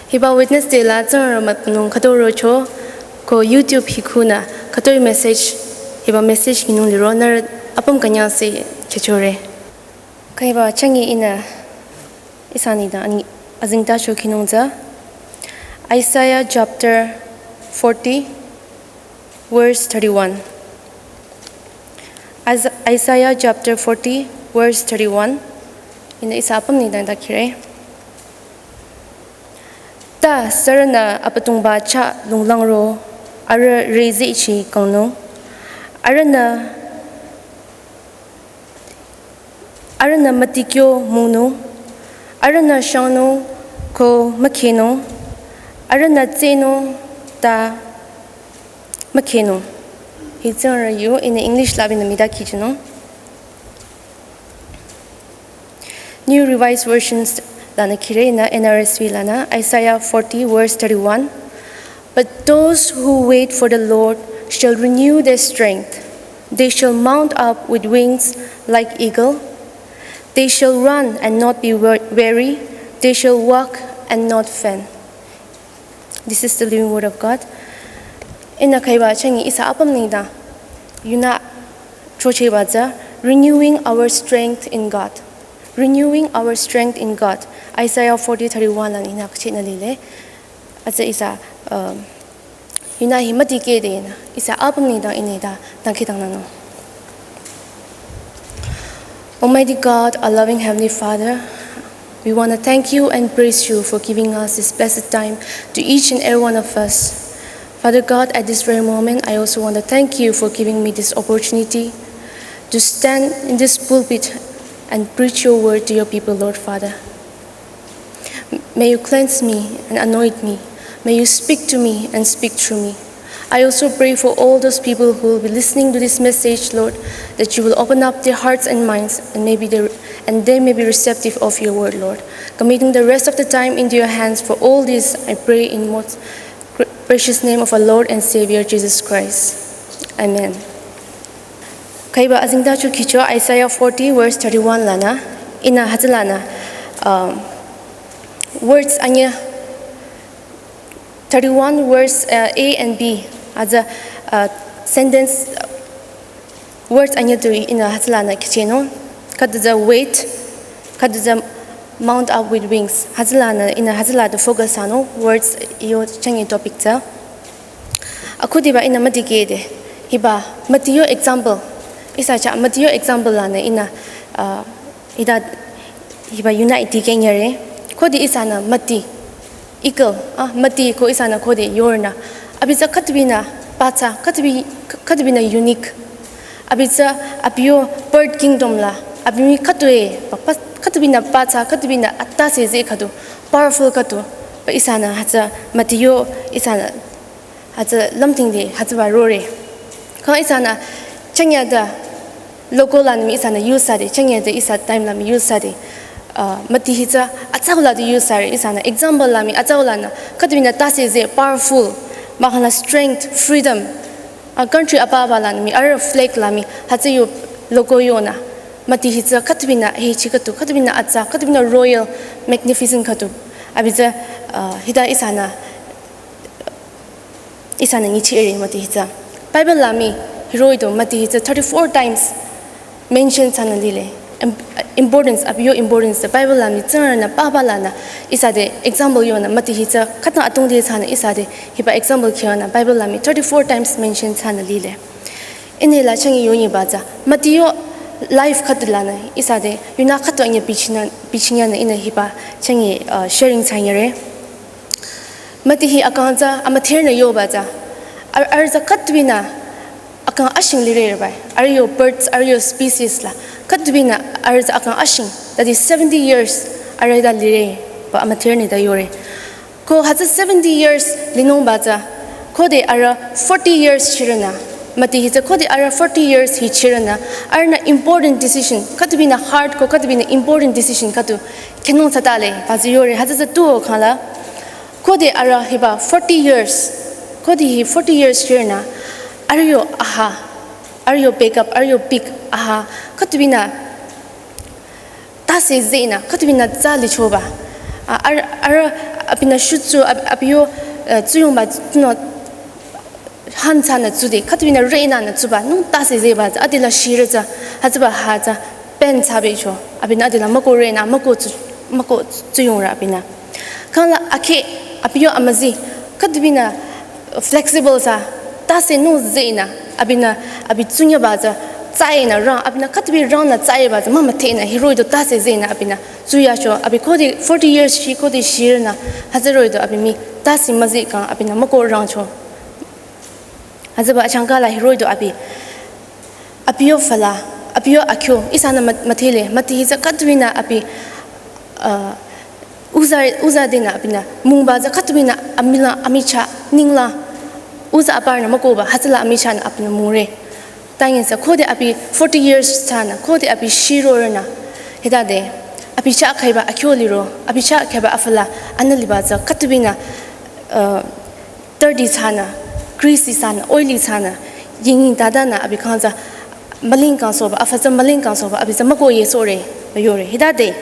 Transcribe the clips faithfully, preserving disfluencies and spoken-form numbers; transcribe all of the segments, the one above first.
Hiba Wednesday la Tsingrangba nung khütorocho ko YouTube hi khunü khütoi message, hiba message nginung liro nührü apüm künyangse chechore. Kaiba changi ihnü ihsa nengdang ani azingtacho khinung tsü Isaiah chapter forty, verse thirty-one. Isa- Isaiah chapter forty, verse thirty-one. Ihnü ihsa apüm nengdang ta khire. Ta sürünü Abüdongba chah lunglangro, arüh rezehchi kangnung. Arühnü, arühnü mütikyo mungnung. Arühnü shangnung ko mükhenung. Arühnü tsehnung ta mükhenung. Hi Tsingrangba yu, ihnü English la abinü müda khichinung. New Revised Version lanü khire, ihnü N R S V lanü, Isaiah forty, verse thirty-one. But those who wait for the Lord shall renew their strength. They shall mount up with wings like eagle. They shall run and not be wea- weary. They shall walk and not faint. This is the living word of God. Ihnü kaiba changi ihsa apüm nengdang yunü chocheba tsü, renewing our strength in God. Renewing our strength in God. Isaiah forty thirty-one lanü ihnü kachinü lile. Atsü ihsa, um, yunü hi mütikeh de ihnü ihsa apüm nengdang ihnü ta dangkhidangnangnung. Almighty God, our loving Heavenly Father, we want to thank you and praise you for giving us this blessed time to each and every one of us. Father God, at this very moment, I also want to thank you for giving me this opportunity to stand in this pulpit and preach your word to your people, Lord Father. May you cleanse me and anoint me. May you speak to me and speak through me. I also pray for all those people who will be listening to this message, Lord, that you will open up their hearts and minds, and maybe they, and they may be receptive of your word, Lord. Committing the rest of the time into your hands, for all this I pray in most gr- precious name of our Lord and Savior Jesus Christ. Amen. Kaiba azingtacho khicho Isaiah forty verse thirty-one lanü, ihnü hütsülanü, um, words anyüh, thirty-one verse, uh, A and B, atsü, uh, sentence, uh, words anyüh tu ihnü hütsülanü khichinung, khüdu tsü wait, khüdu tsü mount up with wings, hütsülanü ihnü hütsüla tu focus thsanung, words yo changi topic tsü. Akhudiba ihnü mütikeh de, hiba müti yo example, ihsa chah müti yo example lanü ihnü, uh, hita hiba yunü tikeh nyire, khode ihsanü müti, eagle, ah, müti ko ihsanü khode yoronü, abi tsü khütobinü pathsa, khütobi, khütobinü unique. Abi tsü abi yo bird kingdom la, abi mii khütoi, pa, pa, khütobinü pathsa, khütobinü atase zeh khüdu, powerful khüdu, pa ihsanü hütsü müti yo ihsanü hütsü lümting de hütsüba rore. Kha ihsanü changya ta logo la mii ihsanü use thsade, changya ta ihsa time la mii use thsade, uh, müti hi tsü atsau la tu use thsare, ihsanü example la mii atsau lanü, khütobinü tase zeh powerful, mahkhang la strength, freedom, uh, country apa apa la mii, arüh flag la mii, hütsü yo logo yonü, müti hi tsü khütobinü hechi khüdu, khütobinü atsa, khütobinü royal, magnificent khüdu. Abi tsü, uh, hita ihsanü ihsanü nyichire müti hi tsü. Bible la mii hiroh-i tu müti hi tsü thirty-four times mention thsanü lile. Im- importance, abi yo importance tsü Bible la mii Tsingrangba papa lanü ihsa te example yonü müti hi tsü khütang atungde thsanü ihsa te hiba example khyonü Bible la mii thirty-four times mention thsanü lile. Ihnü la changi yonyiba tsü müti yo life khüdu lanü ihsa te yunü khüdu anyüh bichinü, bichinyanü ihnü hiba changi, uh, sharing thsanyire. Müti hi akang tsü amüdherünü yoba tsü. Ar, arüh tsü khütobinü akang ashing lire bai. Arüh yo birds, arüh yo species la. Khütobinü arüh tsü akang ashing. That is seventy years arüh ta lire ba amüdherünü ta yore. Ko hütsü seventy years linungba tsü, khode arüh forty years chirünü, müti hi tsü khode arüh forty years hi chirünü, arühnü important decision, khütobinü hard ko khütobinü important decision khüdu khenung thsatale, ba tsü yore, hütsü tsü tuo khangla, khode arüh hiba forty years, khode hi forty years chirünü, arüh yo aha, arüh yo backup, arüh yo big aha, khütobinü tase zehnü, khütobinü tsü lichoba. A, ar, arüh, abinü shutsu, ab-, abi yo, uh, tsuyongba, no, han tsünü tsude, khütubinü reinanü tsuba, nung tase zeba, tsü, adila shirü tsü, hütsüba ha tsü, pen tsübe cho, abinü adila müko reinü, müko tsu, müko tsuyongrü abinü. Khangla akhe, abi yo amüzi, khütubinü flexible tsü, tase nung zenü, abinü, abi tsunyaba tsü, tsüenü rang, abinü khütubi rangnü tsüeba tsü, mama tenü, hiroh-i do tase zenü, abinü, tsuyacho, abi khode forty years shi khode shirünü, hütsü roh-i do abi mii, tase müzi kang, abinü müko rangcho. Hütsüba achangka la hiroh-i do abi, abi yo füla, abi yo akyo, ihsanü mat-, müdhele, müdhe hi tsü khütubinü abi, uh, uza, uza denü abinü, mungba tsü khütubinü amila, amichah, ninglang, uza aparünü mükohba, hütsüla amichahnü abinü mungre. Tangi tsü khode abi forty years thsanü, khode abi shirorünü, hitade, abi chah khaiba akyo liro, abi chah khaiba afüla, anü liba tsü khütubinü, uh, dirty thsanü, greasy thsanü, oily thsanü, yingying dadanü abi kang tsü, müling kangsohba, afü tsü müling kangsohba, abi tsü müko yesohre, yore, hitade.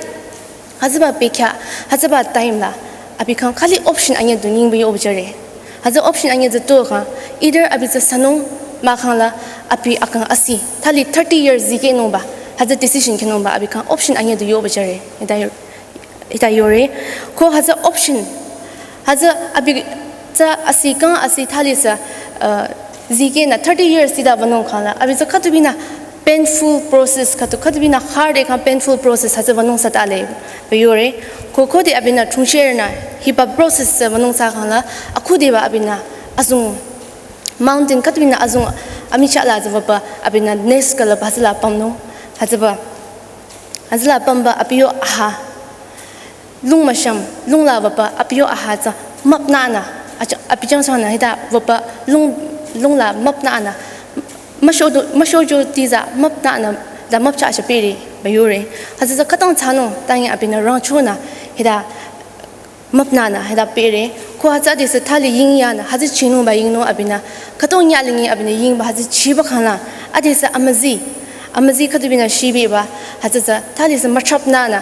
Hütsüba bekhyah, hütsüba time la, abi kang khali option anyüh du nyingba yohpüjüre. Hütsü option anyüh tsü tu kang, either abi tsü sünung mahkhang la, abi akang asi, thali thirty years zikehnungba, hütsü decision khenungba, abi kang option anyüh du yohpüjüre. Hita yo-, hita yore. Ko hütsü option, hütsü abi tsü asi kang asi thali tsü, uh, zikehnü thirty years tida wünung khangla, abi tsü khütubinü painful process khütu, khütubinü heartache kang painful process hütsü wünung thsatale, be yore. Ko khode abinü chungshirünü, hiba process tsü wünung thsa khangla, akhudeba abinü, azung mountain khütubinü azung, amichah la tsü wüba, abinü nest külüpba hütsüla pümnung, hütsüba, hütsüla pümba abi yo aha, lung müshüm, lung la wüba, abi yo aha tsü, müpnünü, acha-, abi changsanü hita wüba, lung, lung la müpnünü, müshodu, müshojo ti tsü, müpnünü, da müpchah asha pere, be yore. Hütsü tsü khütang thsanung, tangi abinü rangchonü, hita, müpnünü, hita pere, ko hütsü ade tsü thali yingyanü, hütsü chinungba yingnung abinü, khütang nyalingi abinü yingba hütsü chiba khangla, ade tsü amüzi, amüzi khütubinü shibeba, hütsü tsü thali tsü müchapnünü,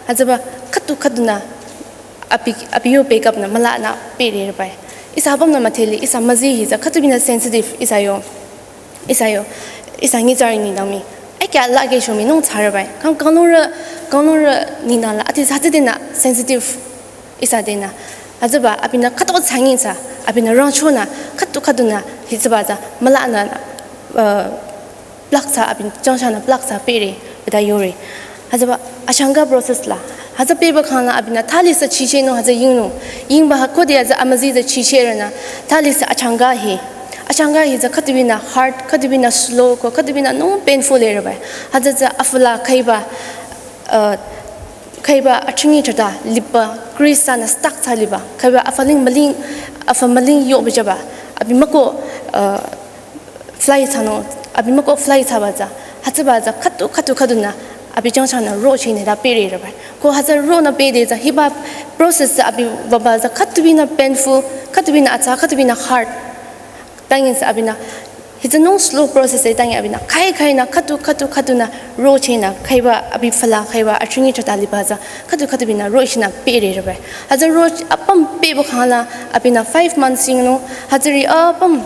hütsüba khütu khütunü, abi, abi yo pick up nü, mülanü, pere rebai. Ihsa apümnü müdhele, ihsa müzi hi tsü, khütubinü sensitive, ihsa yo. Ihsa yo. Ihsa nyitsarü nengdang mii. Ai kya lage shomi nung thsarübai. Kang kangnungrü, kangnungrü nengdang la, ati tsü hütsüdenü sensitive. Ihsa denü. Hütsüba, abinü khütu thsangi tsü, abinü rangchonü, khütu khütunü, hütsüba tsü, mülanü, uh, plak tsü abin, changshanü plak tsü pere, beta yore. Hütsüba, achangka process la. Hütsü peba khangla abinü thali tsü chichehnung, hütsü yingnung. Yingba ha khode hütsü amüzi tsü chichehrünü, thali tsü achangka hi. Achangka hi tsü khütubinü hard, khütubinü slow, ko khütubinü nung painful erebai. Hütsü tsü afüla khaiba, uh, khaiba achingi chata liba, grease thsanü stuck thsa liba. Khaiba afüling müling, afü müling yohpüjüba. Abi müko, uh, fly thsanung, abi müko fly thsaba tsü, hütsüba tsü khütu, khütu, khütunü, abi changshanü rochehnü da pere rebai. Ko hütsü ronü pede tsü hiba process tsü abi wüba tsü khütubinü painful, khütubinü atsa, khütubinü hard. Tangi tsü abinü, hütsü nung slow process e tangi abinü, khai khainü, khütu, khütu, khütunü, rochehnü, khaiba abi füla, khaiba achingi chata liba tsü, khütu, khütubinü, rochehnü pere rebai. Hütsü roch apüm peba khangla, abinü five months yingnung, hütsüri apüm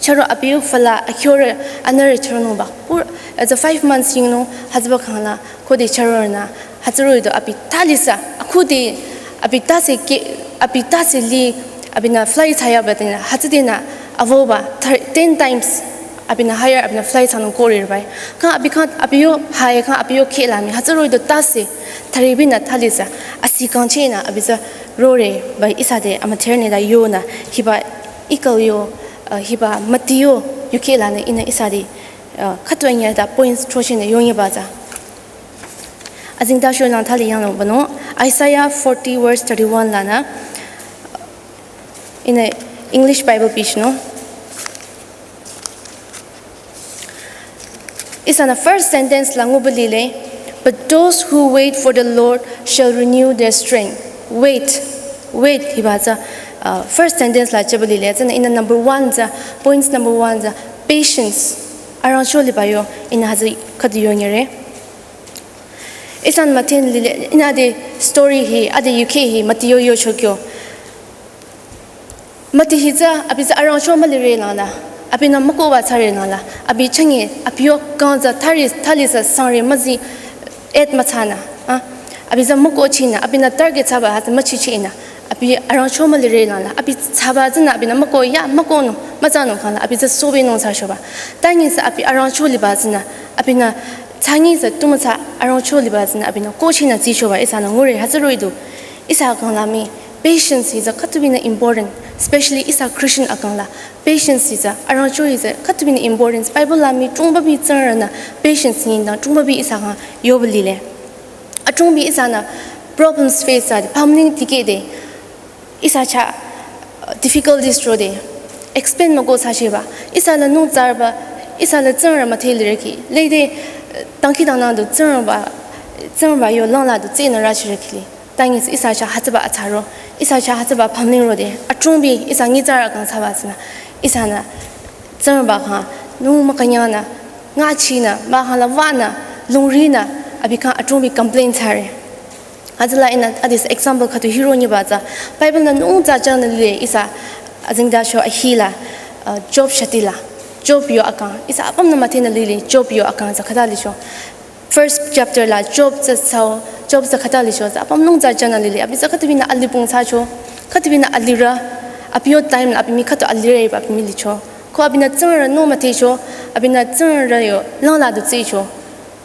charo abi yo füla akyorü anürü charonungba. Pur, hütsü five months yingnung hütsüba khangla khode charorünü hütsü roh-i do abi thali tsü, akhude abi tase ke, abi tase li, abinü fly thsayaba denü, hütsüdenü avoba thir-, ten times abinü higher abinü fly thsanung korerebai. Kang abi kang abi yo high kang abi yo kheh la mii, hütsü roh-i do tase, thürebinü thali tsü, asi kangchehnü abi tsü rorebai ihsa de amüdherünü da yonü, hiba eagle yo, uh, hiba müti yo, yukheh lanü ihnü ihsa de, uh, khütu anyüh da points throchehnü yonyeba tsü. Azengtacho lang thali yanglong banung, Isaiah forty verse thirty-one lanü, ihnü English Bible page no. Ihsanü first sentence la nguba lile, "But those who wait for the Lord shall renew their strength." Wait, wait, hiba tsü, uh, first sentence la chaba lile, tsünü ihnü number one tsü, points number one tsü, patience. Arangcho liba yo, ihnü hütsü khüdu yonyere. Ihsanü müdhe lile, ihnü ade story hi, ade yukheh hi, müti yo yocho kyo. Müti hi tsü, abi tsü arangcho mülire langla, abinü mükohba thsare langla, abi chünye, abi yo kang tsü thali, thali tsü sangre müzi et müthsanü, ah. Abi tsü mükohchinü, abinü target thsaba hütsü müchichehnü, abi arangcho mülire langla, abi thsaba tsünü, abinü mükoh ya, mükohnung, müthsanung khangla, abi tsü sobenung thsachoba. Tanyi tsü abi arangcho liba tsünü, abinü thsanyi tsü tu müthsa arangcho liba tsünü, abinü kohchinü tsichoba, ihsanü ngure hütsü roh-i du. Ihsa akang la mii, patience hi tsü khütubinü important, especially ihsa Christian akang la. Patience hi tsü, arangcho hi tsü khütubinü important. Bible la mii, chungbabi Tsingrangba-nü patience nengdang, chungbabi ihsa khyang yoba lile. Achungbi ihsanü problems face thsade, pamling tikehde, ihsa chah, uh, difficulties rode, explain mükoh thsachehba, ihsa lanung tsarba, ihsa la Tsingrangba müdhe lireki, lede, uh, dangkhidangnang du Tsingrangba, Tsingrangba yo langla du tsenü rachireki le. Tanyi tsü ihsa chah hütsüba athsaro, ihsa chah hütsüba pamling rode, achungbi ihsa nyitsarü kang thsaba tsünü, ihsanü Tsingrangba khyang nung mükanyangnü, ngachinü, mahkhang la wanü, lungrinü, abi khyang achungbi complain thsare. Hütsüla ihnü ade tsü example khüdu hiro nyiba tsü, Bible nü nung tsü jangnü lile ihsa azengtacho ahi la, uh, Job shati la, Job yo akang, ihsa apümnü müdhenü lile Job yo akang tsü khüta licho. First chapter la Job tsü thsao, Job tsü khüta licho tsü apümnung tsü jangnü lile, abi tsü khütubinü alipung thsacho, khütubinü alirü, abi yo time la abi mii khüdu alirü iba abi mii licho. Ko abinü Tsingrangba nung müdhecho, abinü Tsingrangba yo langla du tsecho.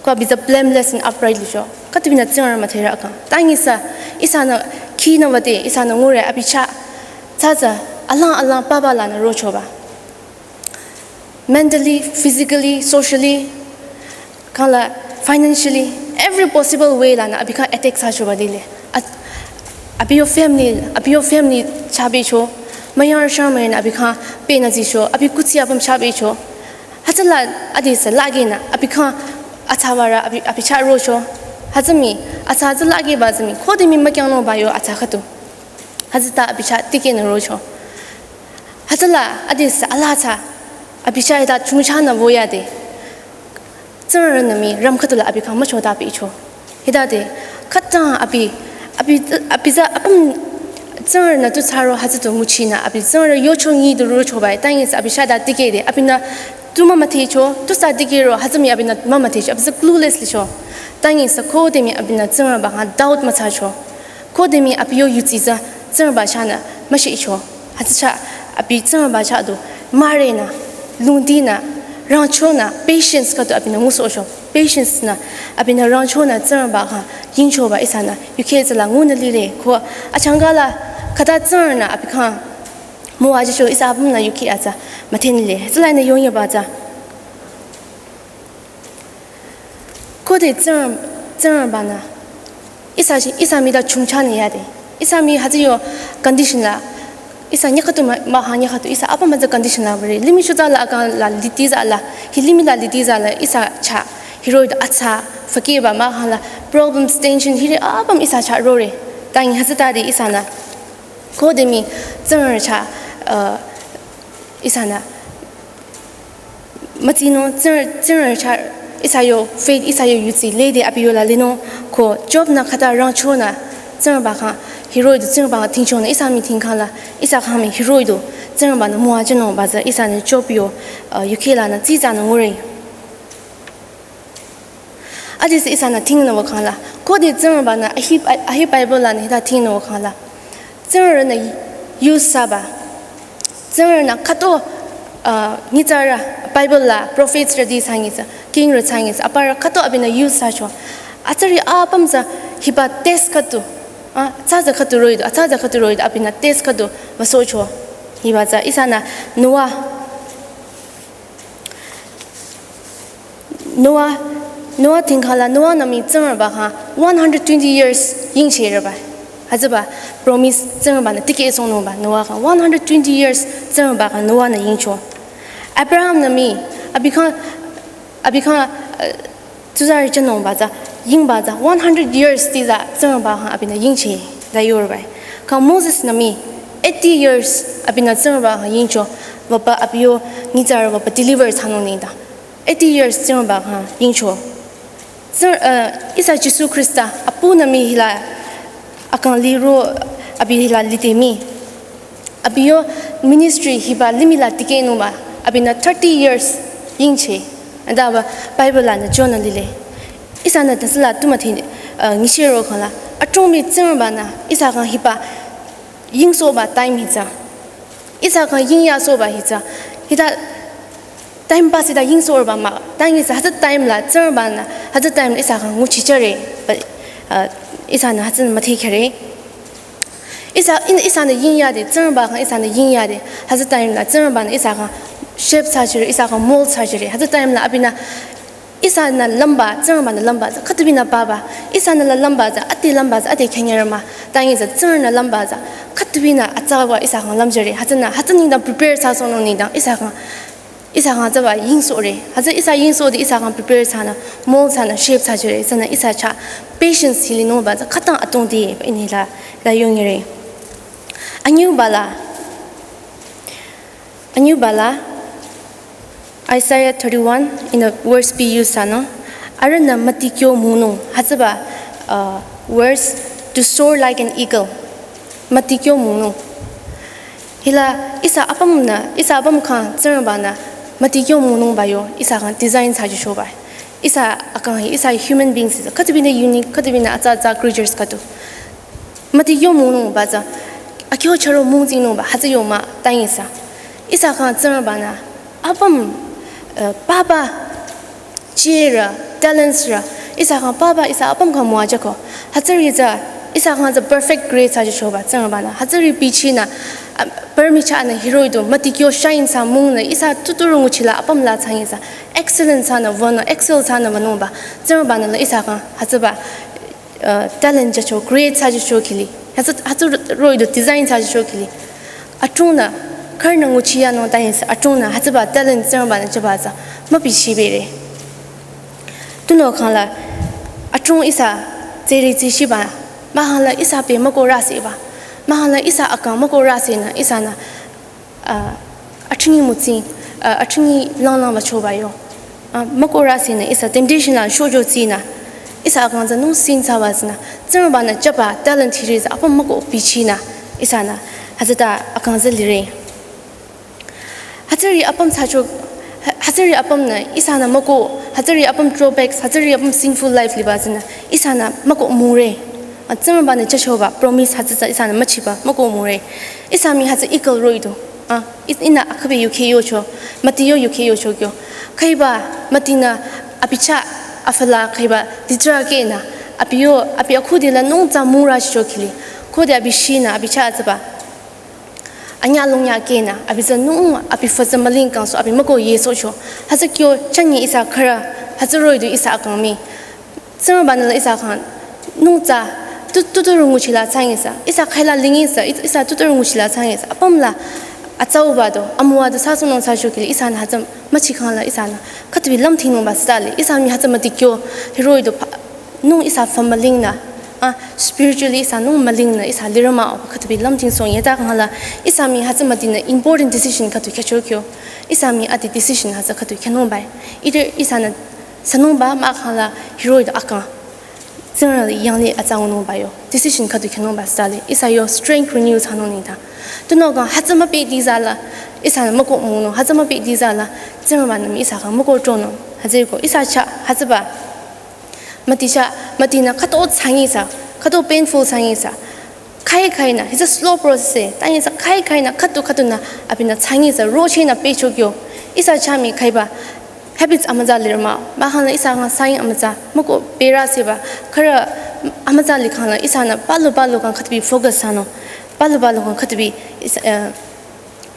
Ko abi tsü blameless and upright licho. Khütubinü Tsingrangba müdherü akang. Tanyi tsü, ihsanü khinü wüde, ihsanü ngure abi chah, tsü tsü, alang alang papa lanü rochoba. Mentally, physically, socially, khangla financially, every possible way lanü abi khyang attack thsachoba lile. At-, abi yo family, abi yo family chabecho, müyang shang müyang abi khyang penü zicho, abi kuthsi apüm chabecho. Hütsüla ade tsü lagenü, abi khyang athsabarü, abi, abi chah rocho. Hütsü mii, athsa tsü lageba tsü mii, khode mii mükyangnungba yo athsa khüdu. Hütsüta abi chah tikehnü rocho. Hütsüla ade tsü alaa tsü, abi chah hita chungchanü woyade. Tsingrangba-nü mii ram khüdula abi khyang müchota bicho. Hitade, khütang abi, abi, abi tsü apüm Tsingrangba-nü tu thsaro hütsü tu nguchinü, abi Tsingrangba yocho nyi du rochoba, tanyi tsü abi chah ta tikehde, abinü tu mümüdhecho, tu sa tikehro, hütsü mii abinü mümüdhecho, abi tsü clueless licho. Tanyi tsü khode mii abinü Tsingrangba khyang doubt müthsacho. Khode mii abi yo yudsi tsü Tsingrangba chahnü müshicho. Hütsü chah abi Tsingrangba chah du mürenü, lungdinü, rangchonü, patience khüdu abinü ngusohcho. Patience nü, abinü rangchonü Tsingrangba khyang yingchoba ihsanü yukheh tsüla ngunü lile ko achangka la khüta Tsingrangba-nü abi khyang müwajücho ihsa apümnü yukheh atsa müdhenile. Tsüla ihnü yongyaba tsü. Khode Tsingrang-, Tsingrangba-nü ihsa chi-, ihsa mii ta chungchanü yade. Ihsa mii hütsü yo condition la, ihsa nyüh khüdu mah-, mahkhang nyüh khüdu, ihsa apüm hütsü condition la bare. Limih shuta la akang la liti tsü la, hi limih la liti tsü la, ihsa chah, hiroh-i du athsa, fakehba mahkhang la, problems, tension, hiri apüm ihsa chah rore. Tanyi hütsütade ihsanü. Khode mii Tsingrangba chah, uh, ihsanü mütsinung, Tsingrang-, Tsingrangba chah ihsa yo faith, ihsa yo yudsi lede abi yola linung ko Job-nü khüta rangchonü Tsingrangba khyang hiroh-i du Tsingrangba khyang tingchonü ihsa mii tingkhang la, ihsa khyang mii hiroh-i du Tsingrangba-nü müwajünungba tsü ihsanü Job yo, uh, yukheh lanü tsitsanü ngure. Ade tsü ihsanü tingnü wakhang la. Khode Tsingrangba-nü ahi, ahi Bible lanü hita tingnü wakhang la. Tsingrangba-nü use thsaba. Tsingrangba-nü khüto, uh, nyitsarü Bible la prophets rüti thsangi tsü, kingrü thsangi tsü, aparü khüto abinü use thsacho. Atsari apüm tsü hiba test khüdu. Ah, atsa tsü khüdu roh-i du, atsa tsü khüdu roh-i du, abinü test khüdu müsohcho. Hiba tsü ihsanü Noah Noah, Noah tingkhala Noah-nü mii Tsingrangba khyang one hundred twenty years yingchehre ba. Hütsüba promise Tsingrangba-nü tikehsohnung ba Noah khyang one hundred twenty years Tsingrangba khyang Noah-nü yingcho. Abraham-nü mii abi khyang, abi khyang, uh, tsuzarü jünungba tsü, yingba tsü one hundred years ti tsü Tsingrangba khyang abinü yingcheh ta yore ba. Khyang Moses-nü mii eighty years abinü Tsingrangba khyang yingcho, wüba abi yo nyitsarü wüba deliver thsanung nengdang. Eighty years Tsingrangba khyang yingcho. Tsü, uh, ihsa Jisu Krista apunü mii hila akang liro abi hila lide mii. Abi yo ministry hiba limih la tikehnungba abinü thirty years yingcheh. Adaba Bible lanü John-nü lile. Ihsanü tase la tu müdhe, uh, nyishehro khangla, atrung mii Tsingrangbanü ihsa khyang hiba yingsohba time hi tsü, ihsa khyang yingyasohba hi tsü, hita time pass hita yingsohba mah. Time hi tsü hütsü time la Tsingrangbanü hütsü time la ihsa khyang nguchichehre. But, uh, ihsanü hütsünü müdhekehre. Ihsa, in, ihsanü yingyade, Tsingrangba khyang ihsanü yingyade, hütsü time la Tsingrangbanü ihsa khyang shape thsajüre, ihsa khyang mold thsajüre. Hütsü time la abinü ihsanü lümba, Tsingrangbanü lümba tsü khütubinü papa. Ihsanü la lümba tsü, ade lümba tsü, ade khenyere mah. Tangi tsü Tsingrang-nü lümba tsü khütubinü atsauba ihsa khyang lümjüre. Hütsünü, hütsü nengdang prepare thsasohnung nengdang ihsa khyang, ihsa khyang tsüba yingsohre. Hütsü ihsa yingsohde ihsa khyang prepare thsanü, mold thsanü, shape thsajüre. Tsünü ihsa chah patience hi linungba tsü khütang atongdi ihnü la, la yonyire. Anyüba la, anyüba la, Isaiah thirty-one in the verse B use thsanung. Arühnü mütikyo mungnung. Hütsüba, uh, verse, to soar like an eagle. Mütikyo mungnung. Hila ihsa apümnü, ihsa apüm khyang Tsingrangbanü mütikyo mungnungba yo ihsa khyang design thsajüchoba. Ihsa akang hi, ihsa human beings hi khütubinü unique, khütubinü atsa atsa creatures khüdu. Mütikyo mungnungba tsü, akyo charo mungtsingnungba, hütsü yo mah, tangi tsü. Ihsa khyang Tsingrangbanü apüm, uh, papa, chirü, talents rü, ihsa khyang papa, ihsa apüm khyang müwajüko. Hütsüri tsü, ihsa khyang tsü perfect create thsachoba Tsingrangbanü. Hütsüri bichinü, uh, permi chahnü hiroh-i du, mütikyo shine thsa mungnü, ihsa tuturü nguchila apüm la thsangi tsü excellent thsanü wünü, excel thsanü wünungba Tsingrangbanü la ihsa khyang hütsüba, uh, talent jücho, create thsajücho khili. Hütsü, hütsü roh-i du design thsajücho khili. Atrungnü, khürünü nguchiyanung tangi tsü, atrungnü, hütsüba talent Tsingrangbanü jüba tsü, mübichibere. Tunüo khangla, atrung ihsa, tseri tsishiba, mahkhangla ihsa pü müko rüsiba, mahkhangla ihsa akang müko rüsinü, ihsanü, uh, atringi mütsi, uh, atringi langlang bachoba yo. Uh, müko rüsinü ihsa temptation la shojo tsinü. Ihsa akang tsü nung sin thsaba tsinü. Tsingrangbanü jüba talent hiri tsü apüm müko bichinü. Ihsanü hütsüta akang tsü lire. Hütsüri apüm thsacho, hü-, hütsüri apümnü ihsanü müko, hütsüri apüm drawbacks, hütsüri apüm sinful life liba tsinü. Ihsanü müko mure. Uh, Tsingrangbanü jüchoba promise hütsü tsü ihsanü müchiba, müko mure. Ihsa mii hütsü eagle roh-i du. Ah, is-, ihnü akhübi yukhe yocho, müti yo yukhe yocho kyo. Khüiba, mütinü abi chah afala khüiba ditra kehnü, abi yo, abi akhudi la nung tsü mura shicho khili. Khode abi shinü, abi chah tsüba. Anyü longya kehnü, abi tsü nung, abi fütsü müling kangsoh, abi müko yesohcho. Hütsü kyo, changi ihsa khürü, hütsü roh-i du ihsa akang mii. Tsingrangbanü la ihsa khyang nung tsü, tu, tuturü nguchila thsangi tsü, ihsa khaila lingi tsü, ih-, ihsa tuturü nguchila thsangi tsü, apüm la atsauba du, amüwa du thsasohnung thsacho khili, ihsanü hütsü müchikhang la ihsanü khütubi lümthingnungba style, ihsa mii hütsü mütikyo, hiroh-i du pa, nung ihsa fü mülingnü, ah, spiritually ihsa nung mülingnü, ihsa lirü mah-o, khütubi lümthingsohng yeta khang la, ihsa mii hütsü mütinü important decision khüdu khyücho kyo, ihsa mii ade decision hütsü khüdu khyünungba. Either ihsanü thsanungba mahkhang la hiroh-i du akang Tsingrang li yanglih atsangunungba yo decision khüdu khyünungba style, ihsa yo strength renew thsanung nengdang. Tunüo kang hütsü müpehdi tsü la, ihsanü müko mungnung, hütsü müpehdi tsü la, Tsingrangbanü mii ihsa khyang müko tronung. Hütsüeko ihsa chah hütsüba müti chah, mütinü khüto thsangi tsü, khüto painful thsangi tsü, khai khainü, it's a slow process, eh. Tangi tsü khai khainü, khüdu khüdunü, abinü thsangi tsü, rochehnü pehcho kyo. Ihsa chah mii khaiba habits amütsa lirü mah-o. Mahkhang la ihsa khyang sign amütsa, müko berüsiba, khürü amütsa likhang la, ihsanü palu palu kang khütubi focus thsanung. Palu palu kang khütubi, ihsa, eh,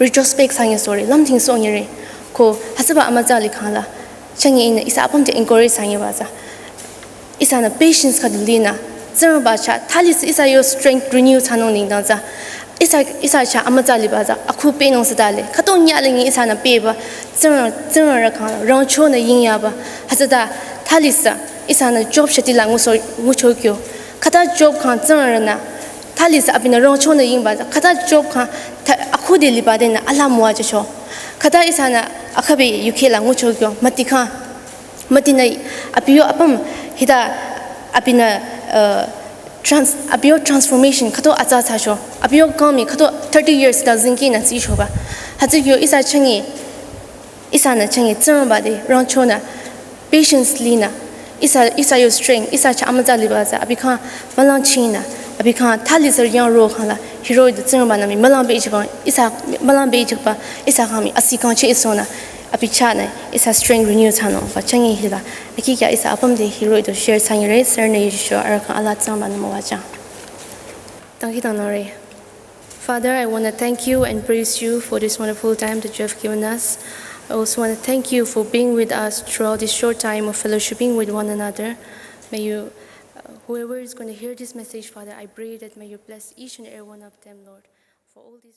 retrospect thsangi sorry, lümthingsohng yire. Ko hütsüba amütsa likhang la, changi ihnü ihsa apüm te encourage thsangiba tsü, ihsanü patience khüdu linü, Tsingrangba chah, thali tsü ihsa yo strength renew thsanung nengdang tsü, ihsa, ihsa chah amütsa liba tsü, akhu pehnung sitale, khütong nyü lingi ihsanü pehba, Tsingrang, Tsingrang rü kang la, rangchonü yingyaba, hütsüta, thali tsü, ihsanü Job shati la ngusoh, ngucho kyo, khüta Job kang Tsingrang rünü, thali tsü abinü rangchonü yingba tsü, khüta Job kang, tha, akhudi liba denü, ala müwajücho. Khüta ihsanü, akhübi yukhe la ngucho kyo, müti kang, mütinü, abi yo apüm, Hita abinü uh, trans abiyo transformation khüto atsa thsacho. Abiyo kangmi khüto thirty years ta zingki nü tsichoba. Hütsü kyo ihsa chünye, ihsanü chünye Tsingrangba te rangchonü, patience linü, ihsa ihsa yo strength, ihsa chah amütsa liba tsü abi khyang mülangchinü, abi khyang thali sir yang ro khangla hiro du Tsingrangba nü mii mülang be ichiba, ihsa mülang be ichiba, ihsa khyang mii asi kangcheh isonü, abi chahnü ihsa strength renew thsanungba chünye hila. Akikya ihsa apüm te hiro du share thsanyire, sir nü yisho arüh khyang ala Tsingrangba nü müwajüng. Dangkhidangnangre. Father, I want to thank you and praise you for this wonderful time that you have given us. I also want to thank you for being with us throughout this short time of fellowshipping with one another. May you, uh, whoever is going to hear this message, Father, I pray that may you bless each and every one of them, Lord, for all these